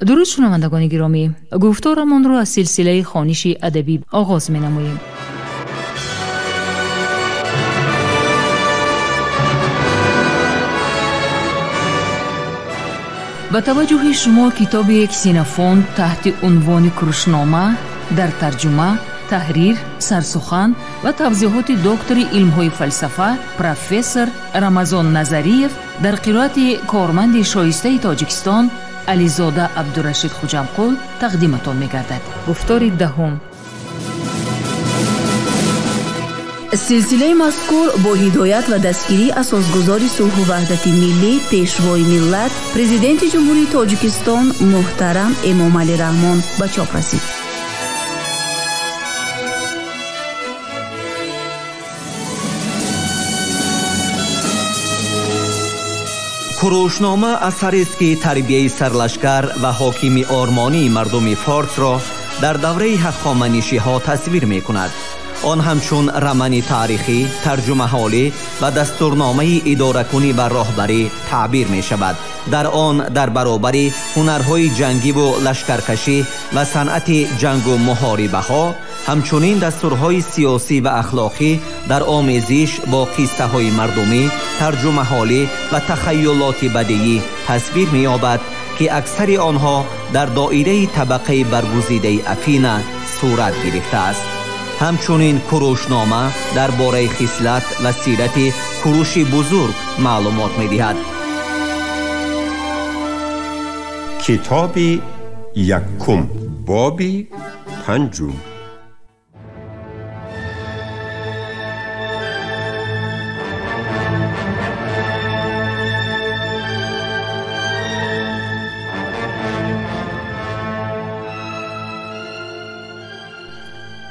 Дуруд, шунавандагони гиромӣ, гуфторамонро аз силсилаи хониши адабӣ оғоз менамоем. Ба таваҷҷӯҳи шумо китоби Ксенофонт таҳти унвони Курушнома дар тарҷума, таҳрир, сарсухан ва тавзеҳоти доктори илмҳои фалсафа профессор Рамазон Назариев дар қироати корманди шоистаи Тоҷикистон Ализода Абдурашид Хуҷамқул тақдиматон мегардад. Гуфтори даҳум. Силсилаи мазкур бо ҳидоят ва дастгирии асосгузори сулҳу ваҳдати миллӣ, пешвои миллат, президенти Ҷумҳурии Тоҷикистон муҳтарам Эмомалӣ Раҳмон ба чоп расид. Курушнома асарест, ки тарбияи сарлашкар ва ҳокими ормонии мардуми форсро дар давраи ҳахоманишиҳо тасвир мекунад. Он ҳамчун романи таърихӣ, тарҷумаҳолӣ ва дастурномаи идоракунӣ ва роҳбарӣ таъбир мешавад. Дар он дар баробари ҳунарҳои ҷангиву лашкаркашӣ ва санъати ҷангу муҳорибаҳо, ҳамчунин дастурҳои сиёсӣ ва ахлоқӣ дар омезиш бо қиссаҳои мардумӣ, тарҷумаҳолӣ ва тахайюлоти бадиӣ тасвир меёбад, ки аксари онҳо дар доираи табақаи баргузидаи Афина сурат гирифтааст. Ҳамчунин Курушнома дар бораи хислат ва сирати Куруши бузург маълумот медиҳад. Китоби якум, боби панҷум.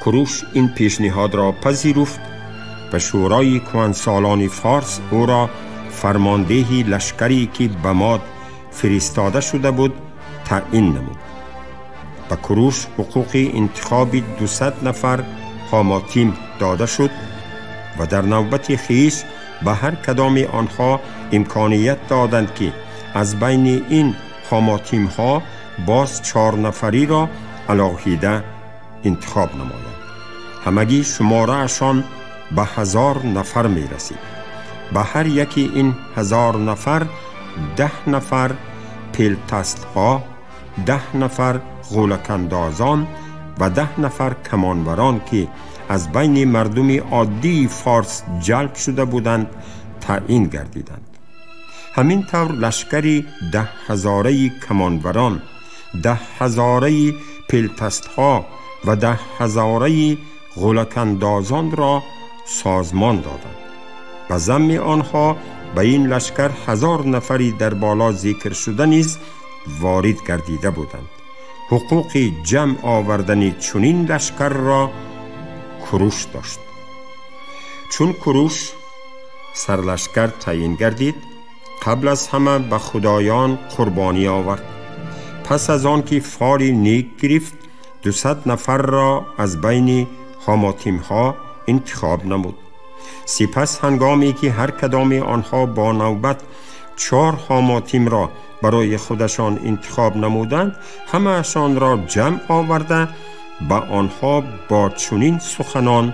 Куруш ин пешниҳодро пазируфт ва шӯрои кӯҳансолони форс ӯро фармондеҳи лашкаре ки ба Мод фиристода шуда буд таъин намуд. Ба Куруш ҳуқуқи интихоби 200 нафар ҳомотим дода шуд ва дар навбати хиш ба ҳар кадоми онҳо имконият доданд, ки аз байни ин ҳомотимҳо боз 4 нафариро алоҳида интихоб намоянд. Ҳамагӣ шумораашон ба 1000 нафар мерасид. Ба ҳар яки ин 1000 нафар 10 нафар пелтастҳо, 10 нафар ғӯлакандозон ва 10 нафар камонварон, ки аз байни мардуми оддии форс ҷалб шуда буданд, таъин гардиданд. Ҳамин тавр лашкари 10 ҳазораи камонварон, 10 ҳазораи пелтастҳо ва 10 ҳазораи ғӯлакандозонро созмон доданд. Ба замми онҳо ба ин лашкар 1000 нафари дар боло зикр шуда низ ворид гардида буданд. Ҳуқуқи ҷамъ овардани чунин лашкарро Куруш дошт. Чун Куруш сарлашкар таъин гардид, қабл аз ҳама ба худоён қурбонӣ овард. Пас аз он ки фори нек гирифт, 200 нафарро аз байни ҳомотимҳо интихоб намуд. Сипас ҳангоме ки ҳар кадоми онҳо бо навбат 4 ҳомотимро барои худашон интихоб намуданд, ҳамаашонро ҷамъ оварда ба онҳо бо чунин суханон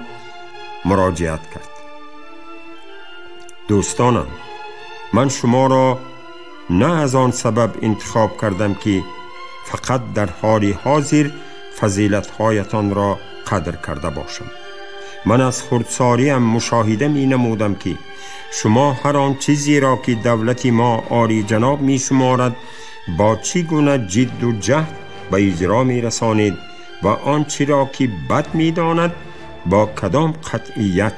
муроҷиат кард: дӯстонам, ман шуморо на аз он сабаб интихоб кардам, ки фақат дар ҳоли ҳозир фазилатҳоятонро қадр карда бошам. Ман аз хурдсориам мушоҳида менамудам, ки шумо ҳар он чизеро ки давлати мо олиҷаноб мешуморад, бо чӣ гуна ҷидду ҷаҳд ба иҷро мерасонед ва он чиро ки бад медонад бо кадом қатъият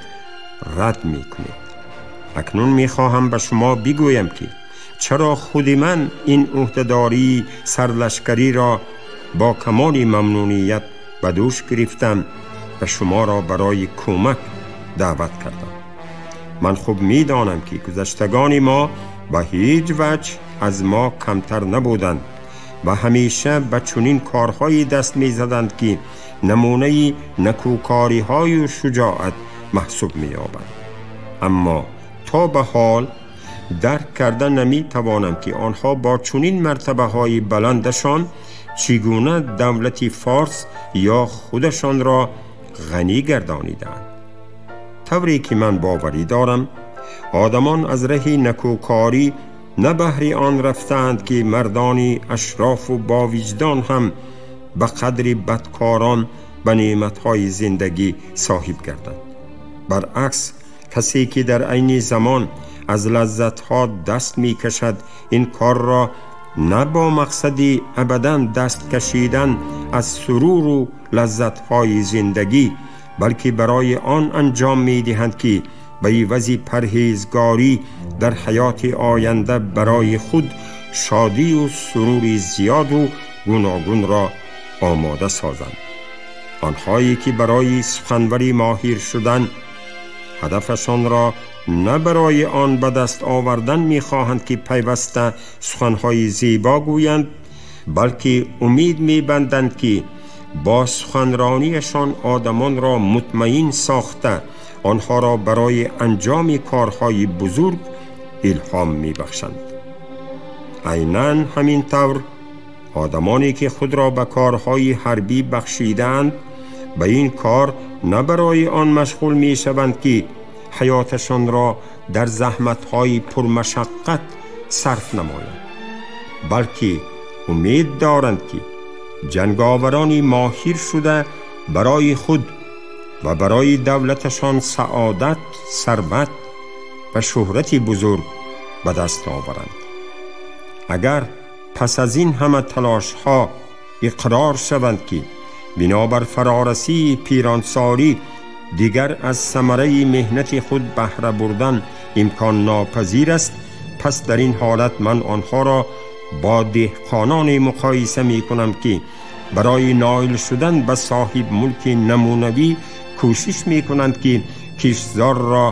рад мекунед. Акнун мехоҳам ба шумо бигӯям, ки чаро худи ман ин ӯҳдадории сарлашкариро бо камоли мамнуният ба дӯш гирифтам ва шуморо барои кӯмак даъват кардам. Ман хуб медонам, ки гузаштагони мо ба ҳеҷ ваҷҳ аз мо камтар набуданд ва ҳамеша ба чунин корҳое даст мезаданд, ки намунаи накӯкориҳою шуҷоат маҳсуб меёбанд. Аммо то ба ҳол дарк карда наметавонам, ки онҳо бо чунин мартабаҳои баландашон чӣ гуна давлати форс ё худашонро ғанӣ гардонидаанд. Тавре ки ман боварӣ дорам, одамон аз раҳи накӯкорӣ на баҳри он рафтаанд, ки мардони ашрофу бовиҷдон ҳам ба қадри бадкорон ба неъматҳои зиндагӣ соҳиб гарданд. Баръакс, касе ки дар айни замон аз лаззатҳо даст мекашад, ин корро на бо мақсади абадан даст кашидан аз суруру лаззатҳои зиндагӣ, балки барои он анҷом медиҳанд, ки ба ивази парҳезгорӣ дар ҳаёти оянда барои худ шодию сурури зиёду гуногунро омода созанд. Онҳое ки барои суханвари моҳир шудан ҳадафашонро на барои он ба даст овардан мехоҳанд, ки пайваста суханҳои зебо гӯянд, балки умед мебанданд, ки бо суханронияшон одамонро мутмаин сохта, онҳоро барои анҷоми корҳои бузург илҳом мебахшанд. Айнан ҳамин тавр одамоне ки худро ба корҳои ҳарбӣ бахшидаанд, ба ин кор на барои он машғул мешаванд, ки ҳаёташонро дар заҳматҳои пурмашаққат сарф намоянд, балки умед доранд, ки ҷанговарони моҳир шуда барои худ ва барои давлаташон саодат, сарват ва шӯҳрати бузург ба даст оваранд. Агар пас аз ин ҳама талошҳо иқрор шаванд, ки бинобар фарорасии пиронсолӣ дигар аз самараи меҳнати худ баҳра бурдан имконнопазир аст, пас дар ин ҳолат ман онҳоро бо деҳқононе муқоиса мекунам, ки барои ноил шудан ба соҳиб мулки намунавӣ кӯшиш мекунанд, ки киштзорро